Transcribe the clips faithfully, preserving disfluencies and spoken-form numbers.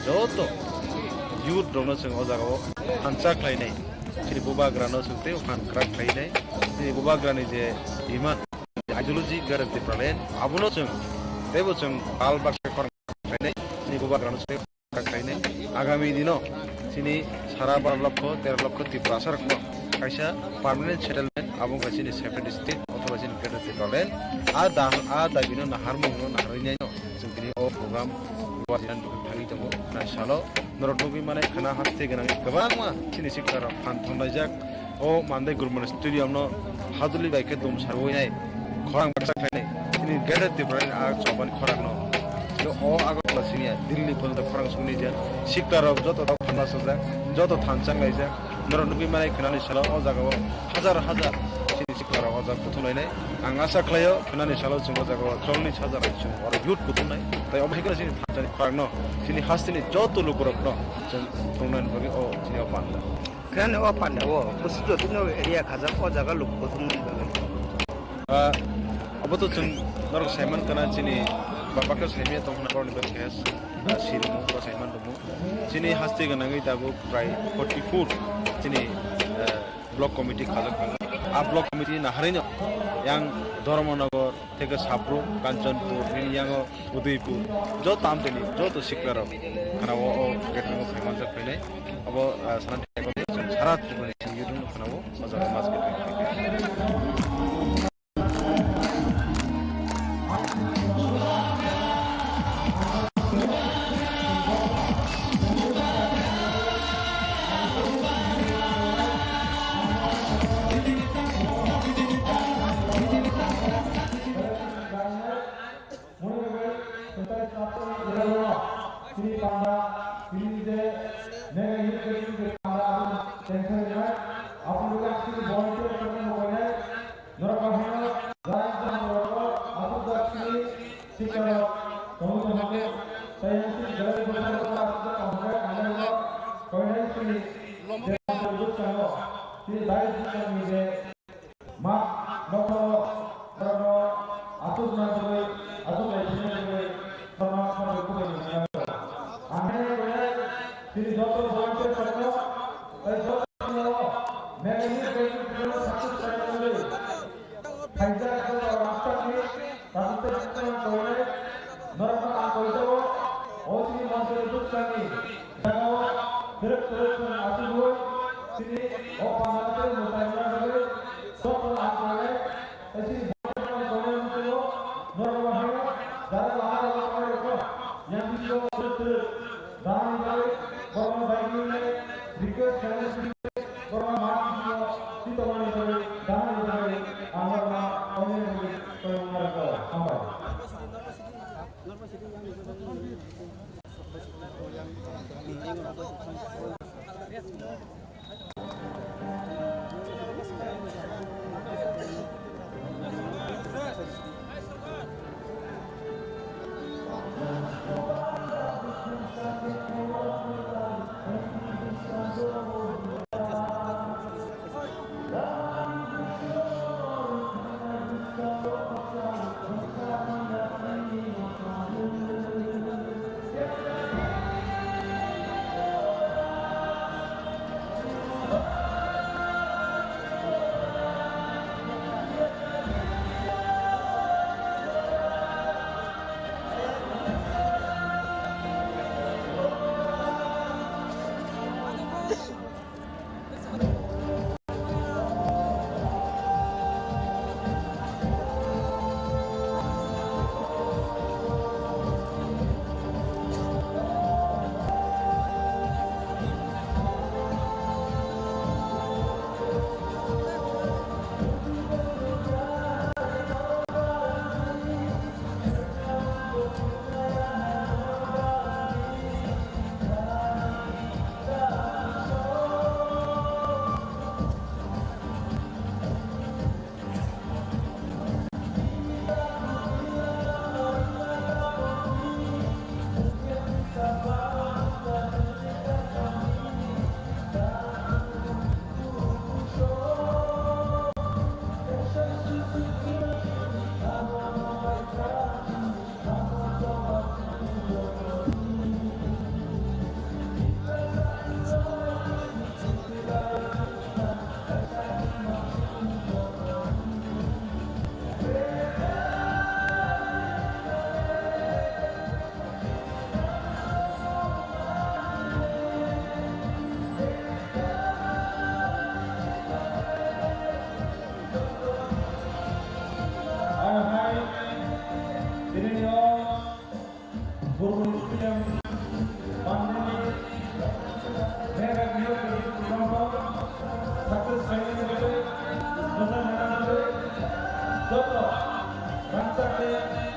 joto youth rokno chwng o jagao phansa khlainai. Chini bubagrano chwng tei phan kwrak khlainai. Chini bubagrani je demand, ideology Greater Tipraland, abono chwng teibo chwng bal baksa khorang khlainai. Chini bubagrano chwng khlainai. Agami dino chini sara baro lokho, tero lokho Tiprasa rokno kaisa permanent settlement, abo wngkha chini separate state othoba chini Greater Tipraland. A da, a dabino naharmungno naharwi naino chwng tini o program thangwi tongo. Nai salo norok nugwi manai khwna haste gwnangwi kwbangma chini sikla rok phan thomlaijak. O Mandai Gurmani Stadium no haduli bai khe dum sarwi nai, khorang baksa khlainai. Chini Greater Tipraland a chobani khorang no. Yo o Agartala siniya, Delhi porjonto khorang songni jan. Sikla rok joto tok khanda sajak, joto thansa laijak. Norok nugwi manai khwnani salo o jaga o hajar hajar chini sikla rok o jaga kuthum lainai. Ang asa khlaio khwnani salo chwng o jaga o chwng ni hajar chwng oro youth kuthum nai. Tai omo hai khe chini thansa ni khorang no, chini haste ni joto lukurok no chwng thumnani bagwi o chini o panda. Khani o panda o, busu joto no area khajak o jaga luk kuthum nang jaga. Ah, abo to chwng norok saiman kana chini baba khe saimaya tong khna borokni bwkha khe, ah, sirmo ba saiman rwmo. Chini haste gwnangwi tabuk prai forty foot chini, ah, block committee khajak tongo. A block committee naharino yang Dharmanagar, tei khe Sabrum, Kanchanpur, nini yango Udaipur, joto amtwini, joto siklarok khana o, o gate no phaimanja phainai. Abo, ah, sana thai ko sara Tripura ni sing yudung khana o, o jaga mas gate. Mui bai, twenty-five April, Irano, Sri Panda, Sri Je, Mega Youth Festival Panda, Abang, Tengkhar Rimai, Abang Luka, Sri Volunteer, Sri Mokoinai, Norok Bahino, Jai Jai Norok, Abang Dak, Sri Sikaro, Tomi Tohake, Tayang Sri Jalai Bosar, Abang Dak, Abang Dak, Abang Dak, Koinai Sri, Jai Jai Norok, Sri Dai Sri Kami Je, Ma, nokno, borokno, aswk nang bagwi, aswk lai sini bagwi, borokno, borokno kubui ni sini bagwi. Ang khe kwnai, chini joto volunteer rokno, tei joto no, mega youth rally no success khlaina bagwi. Khaijak joto rastani, rastani kwnai, norokno ang koi jago, o chini monchoni bwskangni, jagao, twrwk twrwk chwng achugwi, chini o panda tei mwtai wngna bagwi, joto ang koi, tei chini borokni koi wngwi thango, norokno haino, jara lama rok koi rokno, yang bisingo twrwk twrwk, dahani bagwi, borokno bai wngwi, request khainai, borokno ma bisingo, twi tongmani bagwi, dahani bagwi, ang norokno koi wngwi tongmani bagwi, hambai.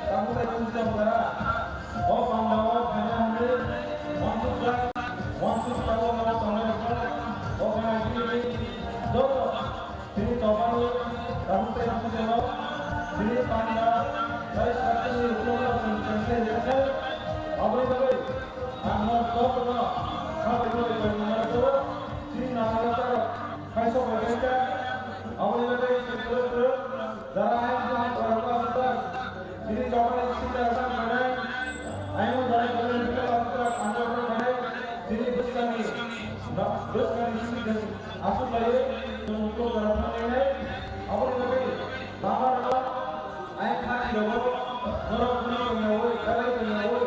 Tabuk tei tong tong kara. O panda o phaina hwnwi wansukjak, wansuk tabuk o tongnai rok, o kha chini joto chini tongmani tabuk tei tong tong chini panda tei sakni ukulok rok chwng chwng khe rikha khe. Aboni bagwi ang no joto no kha bai bai bai nang rok chini nang rok. Kaisa bai kaisa, aboni bagwi chwng kwrwk kwrwk jara ayang jani borok aswk chini tongmani sita sam khanai, ayang jani borok aswk ang borok khanai, chini bwskangni, bwskangni sita aswk laiwi chwng ukulok jora thanglainai. Aboni bagwi lama rok ayang khani rogo norok bini tongyawi, belai tongyawi.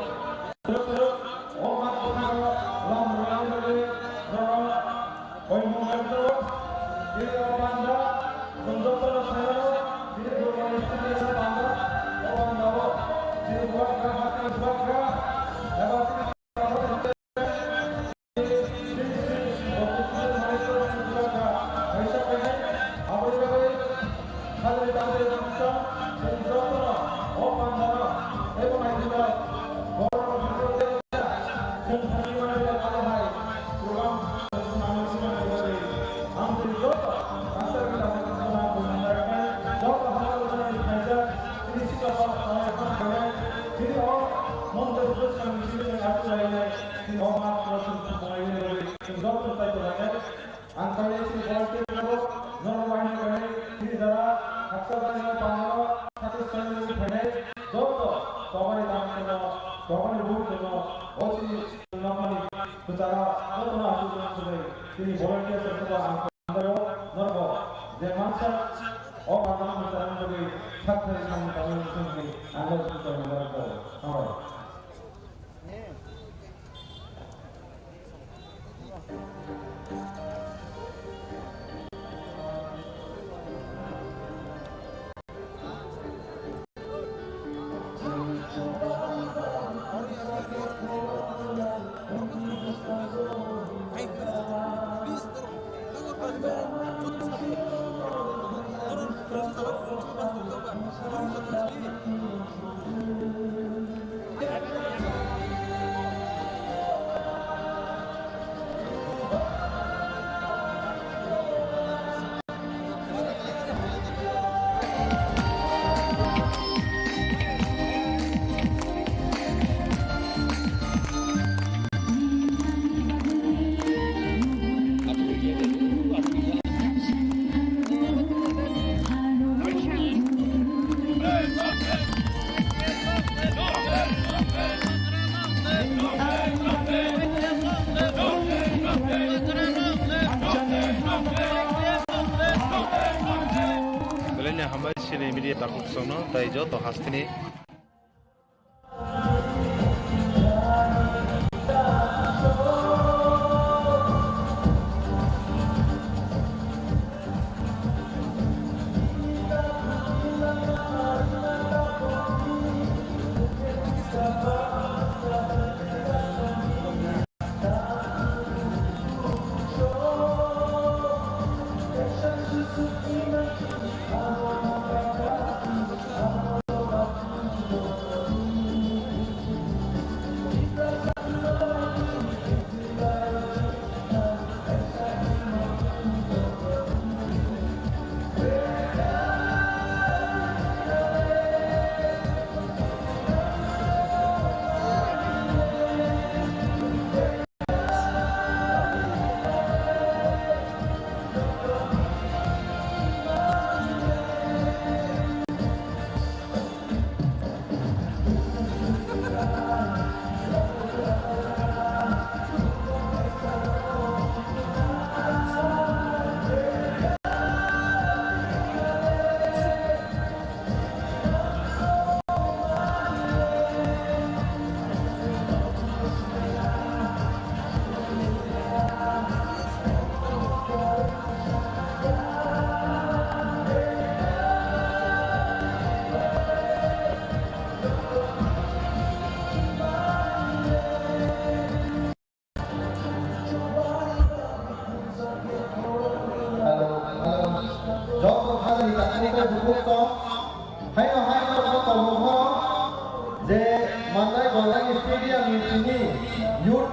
Ang kami si volunteer rok, norok bahai ni kami, chini jara, haksa jani no pangano, satis kami ni phainai, joto, tobani tang tongno, tobani buk tongno, o chini nokmani kwcharo, jotono aswk wng sugwi, chini volunteer rok ang kami norok, norok, je mansa, o pangano kwcharo wngwi, sak thani samung tangwi wng sugwi, ang norok hambai. Belai ni hambai chini media takhuk songno tei joto hasteni.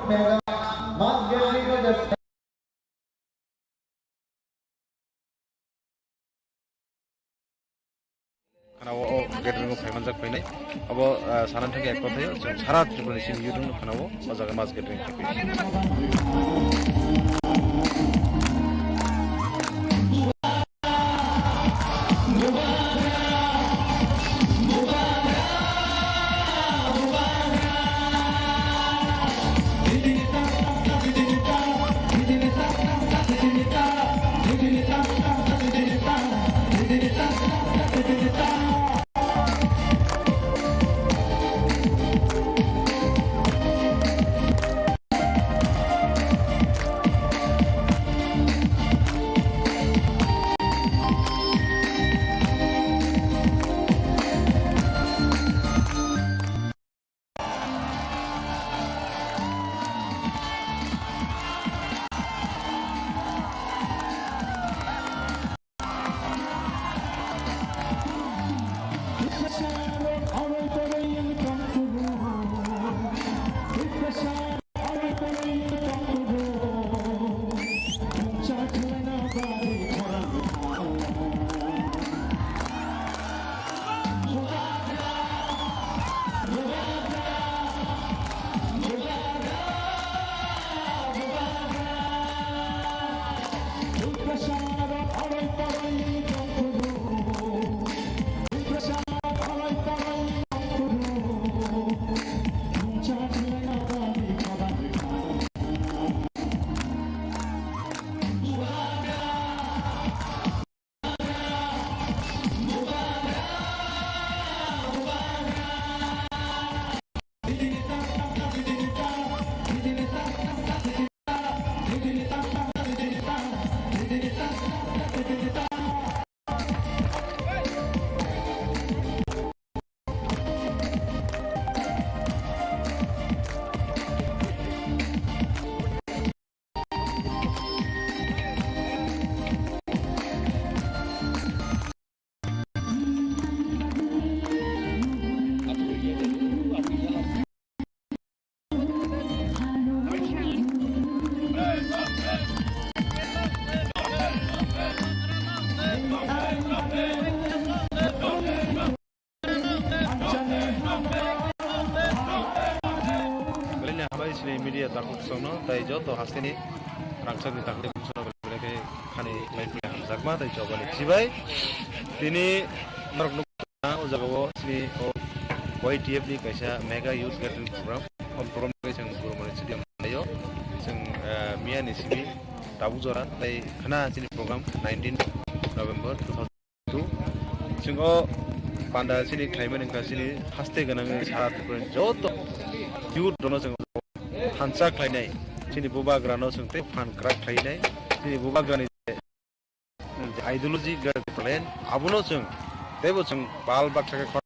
Mega Mass Gathering o je Khana o, o gathering o phai manjak phainai. Abo, ah, sana thangkhe ek kothayo, chwng sara Tripura ni simi youth no khana o, o jaga mass gathering khe phainai. Belai ni hambai chini media takhuk songno tei joto hasteni rangchakni takhuk songno belai khe khani lai phaikha hamjakma tei chobani chibai. Tini norok nukha o jagao chini o Y T F ni kaisa mega youth gathering program. O program khe chwng Gurumani Stadium laio. Chwng, eh, miya ni simi tabuk jora tei khna chini program nineteen November two thousand. Tu, chwng o panda chini khlaimani wngkha chini haste gwnangwi sara Tripura ni joto youth rokno chwng thansa khlainai, chini bubagrano chwng tei phan kwrak khlainai, chini bubagrani je ideology, plan, abono chwng teibo chwng bal baksa khe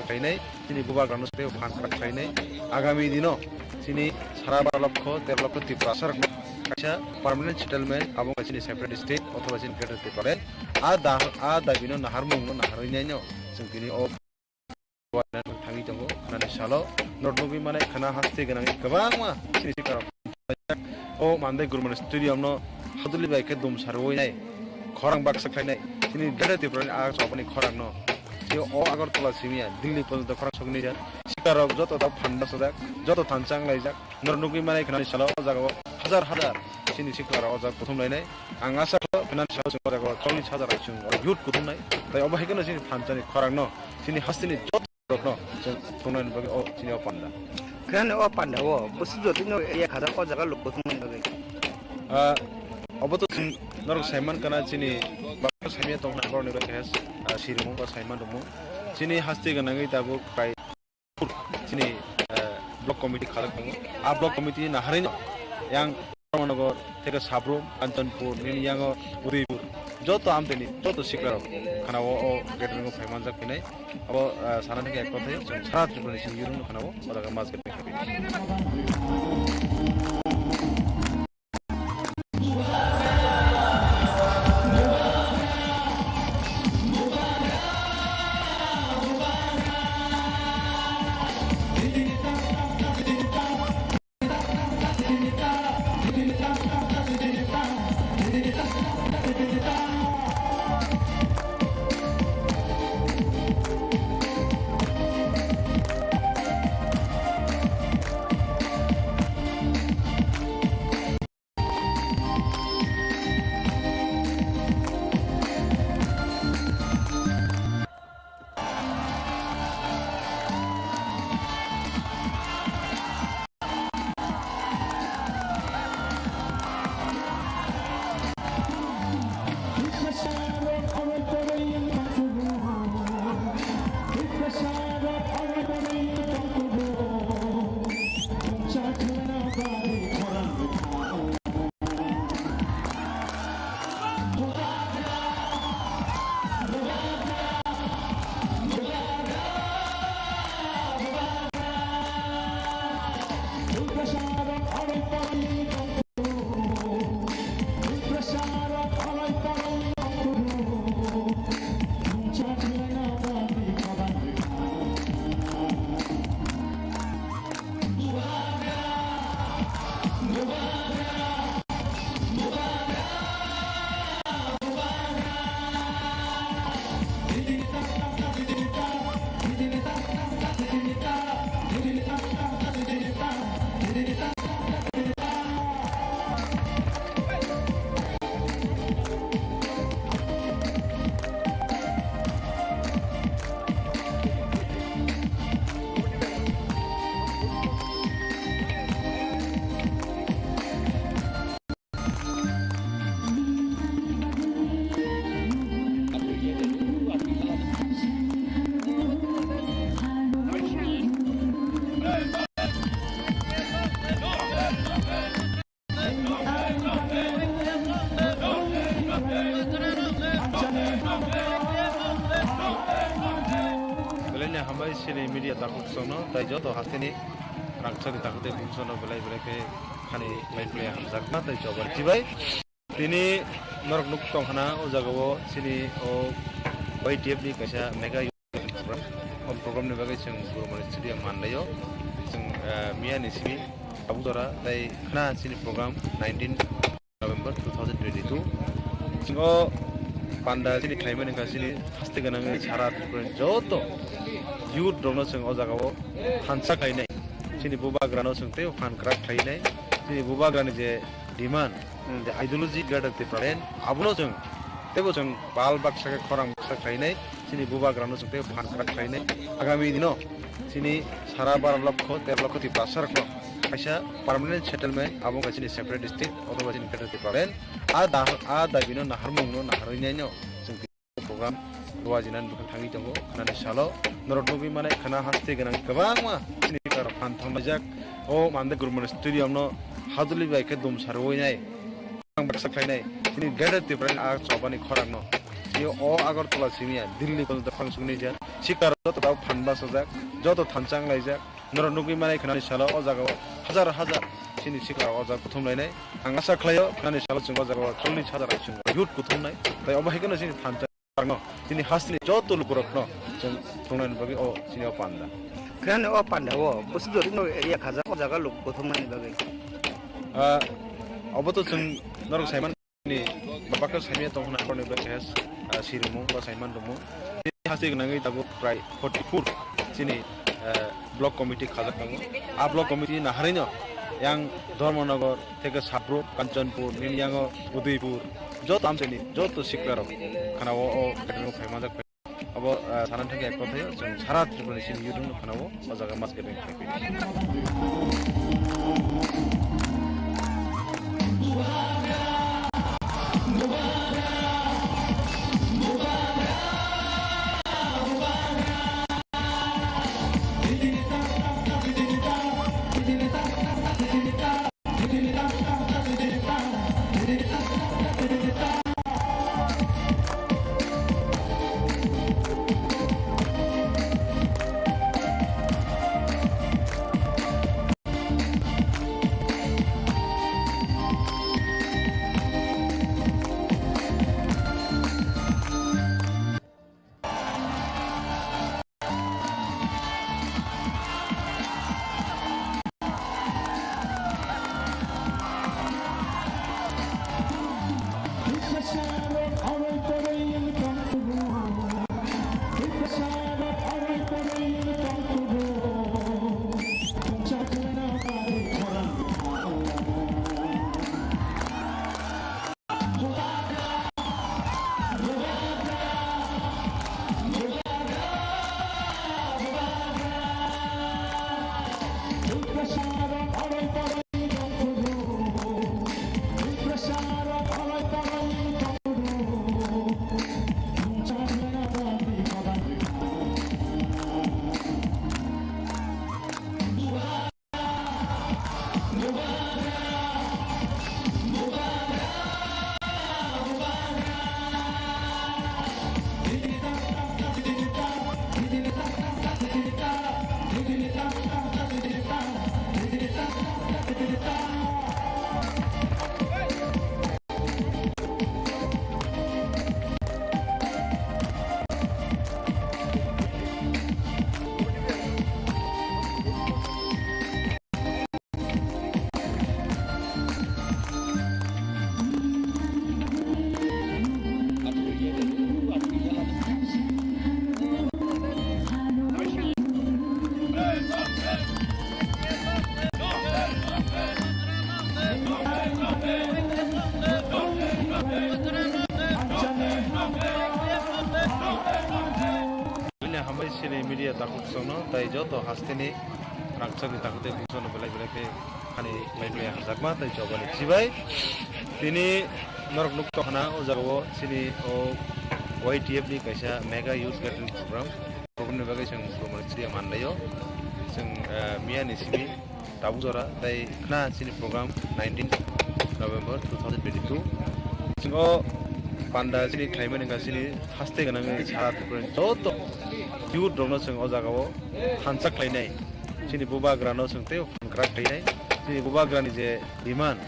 khlainai, chini bubagrano tei phan kwrak khlainai. Agami dino chini sara bara lokho, tero lokho Tiprasa rokno kaisa permanent settlement, abo wngkha chini separate state othoba chini Greater Tipraland. A da, a dabino naharmungno naharwi naino chwng tini o thangwi tongo, khnani salo norok nugwi mane khna haste gwnangwi kwbangma chini sikarok o Mandai Gurmani Stadium no haduli bai khe dum sarwi nai khorang baksa khlainai chini Greater Tipraland a chobani khorang no. Tei o Agartala simi ya, Delhi porjonto khorang sogwi nai jak. Sikarok joto da phanda sajak, joto thansa wng laijak. Norok nugwi manai khnani salo o jagao hajar hajar chini sikarok o jaga kuthum lainai. Ang asa khlaio khnani salo chwng o jagao cholish hajar chwng o youth kuthum nai. Tai obo hai kheno chini thansani khorang no, chini hasteni joto rokno chwng thumnaini bagwi o chini o panda. Khnani o panda o bwswk jotino area khajak o jaga lok kuthumnaini bagwi. Ah, obo to chwng norok saiman kana chini baksa saimya tongkha borokni bagwi khe, ah, sirimo ba saiman rwmo. Chini haste gwnangwi tabuk pai chini, ah, block committee khajak tongo. A block committee naharino yang Dharmanagar theke Sabrum, Kanchanpur, nini yango Udaipur, joto amteni, joto sikarok khana o, o gathering o phai manjak phinai. Abo, ah, sana theke ek kothayo, chwng sara Tripura ni simi yurung khana o, o jaga mas gathering khapi. Bai sini media takhuk songno, tai joto hasteni rangchakni takhuk tei bumsano belai belai khe khani bai belai hamjakma tei choba chibai. Tini norok nuk tong khana o jagao sini o Y T F ni kaisa mega youth program. O program ni bagwi chwng Gurumani Stadium manlaio. Chwng, eh, miya ni simi Tabuk Dora tei khna sini program nineteen November two thousand twenty-two. Chwng o panda sini khlaimani kha sini haste gwnangwi sara Tripura ni joto youth rokno chwng o jagao thansa khlainai. Chini bubagrano chwng tei phan kwrak khlainai. Chini bubagrani je demand, hmm, the ideology Greater Tipraland, abono chwng teibo chwng bal baksa khe khorang baksa khlainai, chini bubagrano chwng tei phan kwrak khlainai. Agami dino chini sara baro lokho, tero lokho Tiprasa rokno kaisa permanent settlement, abo wngkha chini separate state, othoba chini Greater Tipraland. A da, a dabino naharmungno naharwi naino chwng program rwajinani bwkhak thangwi tongo. Khnani salo norok nugwi mane khna haste gwnang kwbangma chini karok phan thanglaijak. O mande Gurumani Stadium no haduli bai khe dum sarwi nai. Ang baksa khlainai. Chini Greater Tipraland a chobani khorang no. Chini o Agartala simi ya Delhi porjonto khorang sugni jan. Sikar joto dao phan bachajak, joto thansa wnglaijak. Norok nugwi mane khnani salo o jagao hajar hajar chini sikar o jaga kuthum lainai. Ang asa khlaio khnani salo chwng o jagao chollish hajar chwng youth kuthum nai. Tai obo hai kheno chini thansa Arno, chini hasteni joto lukurokno chwng thwngnaini bagwi o chini o panda. Khe ani o panda o, bwswk jorino area khajak o jaga luk kuthumnaini bagwi. Ah, obo to chwng norok saiman ni baba khe saimanya tong hwnna borokni bagwi khe, ah, sirimo ba saiman rwmo. Chini haste gwnangwi tabuk prai forty-four chini, ah, block committee khajak tongo. A block committee naharino yang Dharmanagar, Theke Sabruk, Kanchanpur, nini yango Udaipur, joto amchaini, joto siklarok khana o, o, o, phaimajak. Abo, ah, sana thangkhe ek kothayo, chwng sara Tripura ni sini YouTube no khana o, o jaga mas kebeng khai. Bini hambai sini media takhuk songno tai joto hasteni rangchakni takhuk tei bumsano belai belai khe khani belai belai hamjakma tei chobani chibai. Tini norok nuk tongkhana o jagao chini o Y T F ni kaisa mega youth gathering program. Program ni bagwi chwng Gurumani Stadium manlaio. Chwng, eh, miya ni simi Tabuk jora tei khna chini program nineteen November two thousand twenty-two. Chwng o panda chini khlaimani wngkha chini haste gwnangwi sara Tripura ni joto youth rokno chwng o jagao thansa khlainai. Chini bubagrano chwng tei phan kwrak khlainai. Chini bubagrani je demand,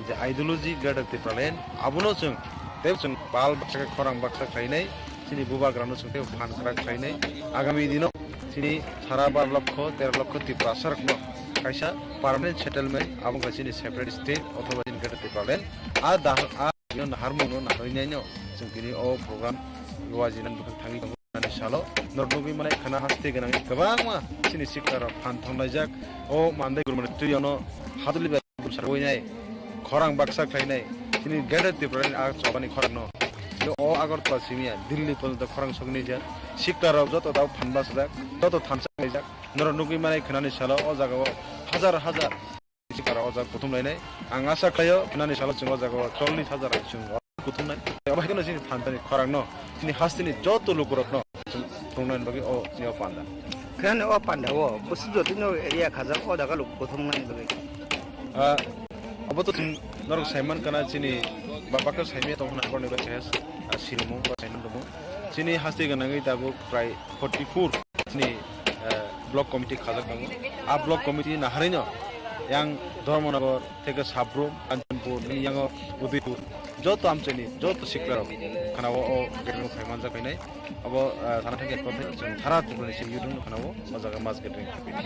je ideology Greater Tipraland, abono chwng tei chwng pal baksa khe khorang baksa khlainai. Chini bubagrano chwng tei phan kwrak khlainai. Agami dino chini sara bar lokho, tero lokho Tiprasarokno kaisa permanent settlement, abo wngkha chini separate state othoba chini Greater Tipraland. A da, a bino naharmungno naharwi naino chwng tini o program Luajinan bwkhak thangwi tongo. Ani salo norok nugwi manai khana haste gwnangwi kwbangma chini siklarok phan thonglaijak. O mandai gurmani twi ano haduli bai sarwi nai, khorang baksa khlainai, chini Greater Tripura ni a chobani khorang no. O Agartala simi ya Delhi porjonto khorang sogni jak. Siklarok joto dao phan bachajak, joto thansa khlaijak. Norok nugwi manai khwnani salo o jagao hajar hajar siklarok o jaga kuthum lainai. Ang asa khlaio khwnani salo chwng o jagao chollish hajar chwng kuthumnai. Obo hai kheno chini phan thani khorang no, chini hasteni joto lukurok no chwng thwngnaini bagwi o chini o panda. Khwnani o panda o busi jotino area khajak o jaga luk kuthumnani bagwi. Ah, obo to chwng norok saiman kana chini baba khe saimaya tong hwnna borni bai khe, ah, sinimung ba saimung tongmung. Chini haste gwnangwi tabuk prai forty four chini, eh, block committee khajak tongo. A block committee naharino yang Dharmanagar theke Sabrum, Kanchanpur, bini yango Udaipur, joto amchaini, joto siklarok khana o, o gathering o phai manjak phainai. Abo, eh, sana thangkhe kothai chwng sara Tripura ni simi YouTube no khana o, o jaga mass gathering khaiphainai.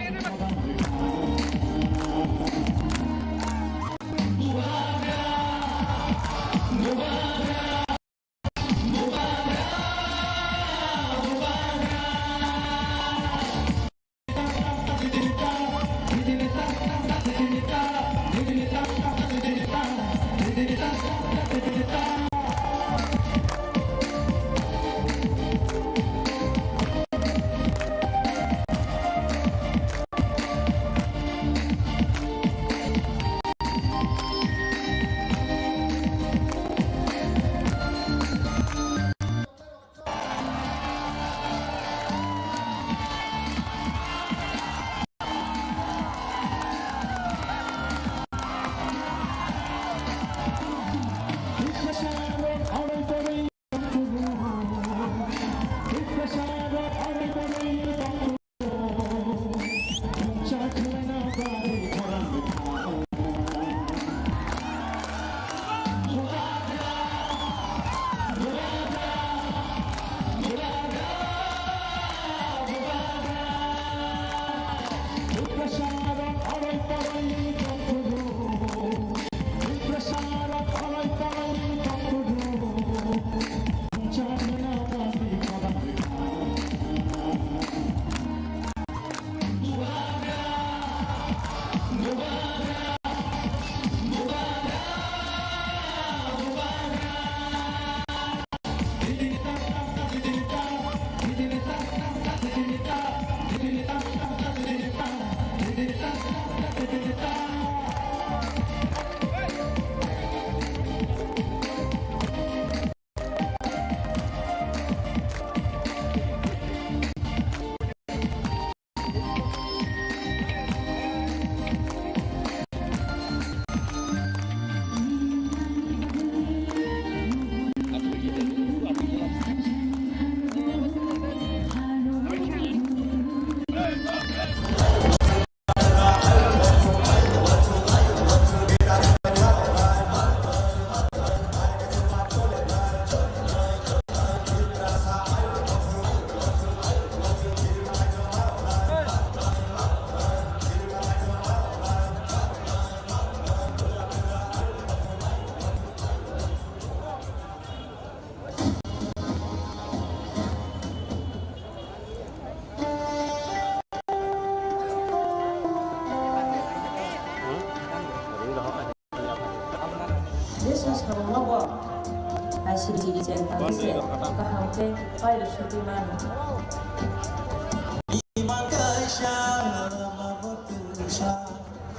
Jesu samungno bo naisingchigi chengtangwi se kaham khe pairwsugwi mano. Ima kaisa lama bo twisa,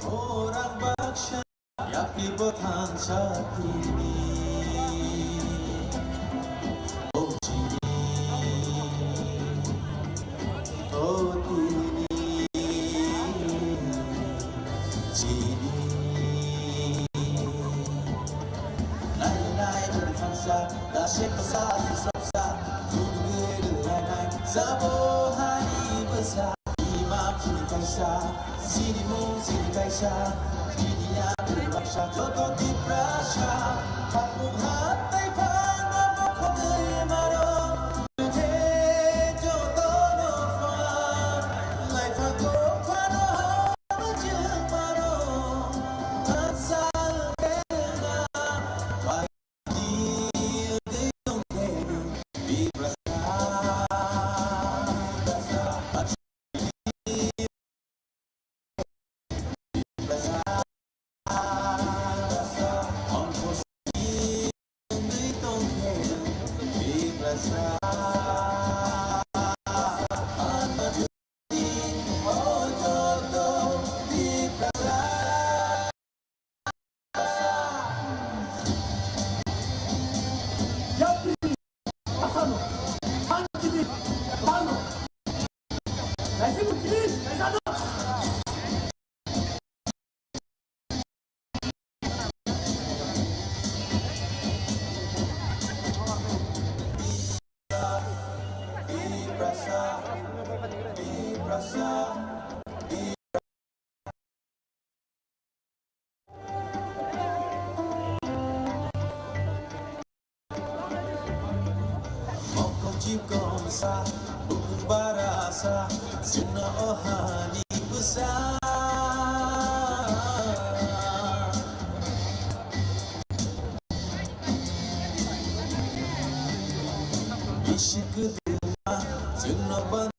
khorang baksa yakni bo thansa tini. O chini, o tini, chini. Nai nai bwrwi thansa, da se kwsa, se swrapsa, khulugwi rwlainai, sabo hai. Mokol chikomsa, bukung barasa, chwngno o hani bwsa. Bisi kwdwma, chwngno bani.